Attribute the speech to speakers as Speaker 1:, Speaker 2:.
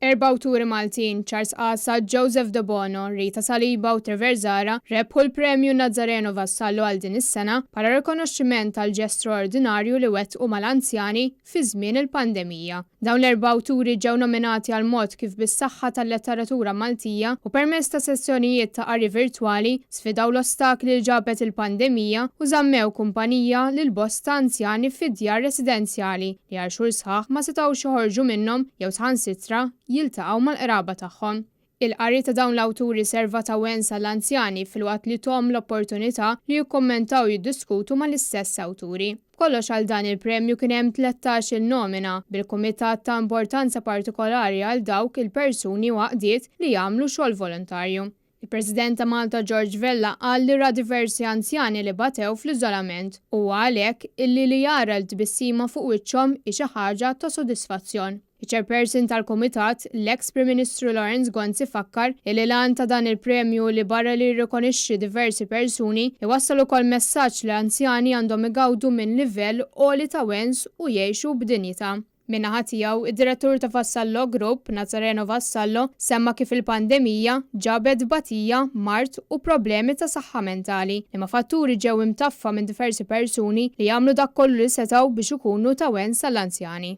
Speaker 1: Erba' awturi Maltin, Charles Casa, Joseph Debono, Rita Saliba u Trevor Zahra, rebħu l-Premju Nazzareno Vassallo għal din is-sena bħala rikonoxximent għall-ġest straordinarju li wettqu mal-anzjani fi żmien il-pandemija. Dawn l-erba' awturi ġew nominati għall-mod kif bis-saħħa tal-letteratura Maltija u permezz ta' sessjonijiet ta' qari virtwali sfidaw l-ostakli li ġabet il-pandemija u żammew kumpanija lil bosta anzjani fi djar residenzjali li għal xhur sħaħ ma setgħux joħorġu minnhom jew saħansitra jiltaqgħu mal-qraba tagħhom. Il-qari ta' dawn l-awturi serva ta' wens għall-anzjani filwaqt li thom l-opportunità li jikkummentaw u jiddiskutu mal-istess awturi. B'kollox għal dan il-premju kien hemm 13-il nomina, bil-kumitat ta importanza partikolari għal dawk il-persuni u għaqdiet li jagħmlu xogħol volontarju. Il-President ta' Malta George Vella qal li ra diversi anzjani li batew fl-iżolament u huwa għalhekk illi li jara l-tbissima fuq wiċċhom hi xi ħaġa ta' sodisfazzjon. Iċ-Chairperson tal-Kumitat, l-eks Prim Ministru Lawrence Gonzi fakkar illi l-għan ta' dan il-premju li barra li jirrikonixxi diversi persuni, iwassal ukoll messaġġ li l-anzjani għandhom igawdu minn livell għoli ta' wens u jgħixu b'dinjità. Min-naħa tiegħu, id-Direttur ta' Vassallo Group, Nazareno Vassallo, semma kif il-pandemija ġabet tbatija, mard u problemi ta' saħħa mentali, liema fatturi ġew imtaffa minn diversi persuni li għamlu dak kollu li setgħu biex ikunu ta' wens għall-anzjani.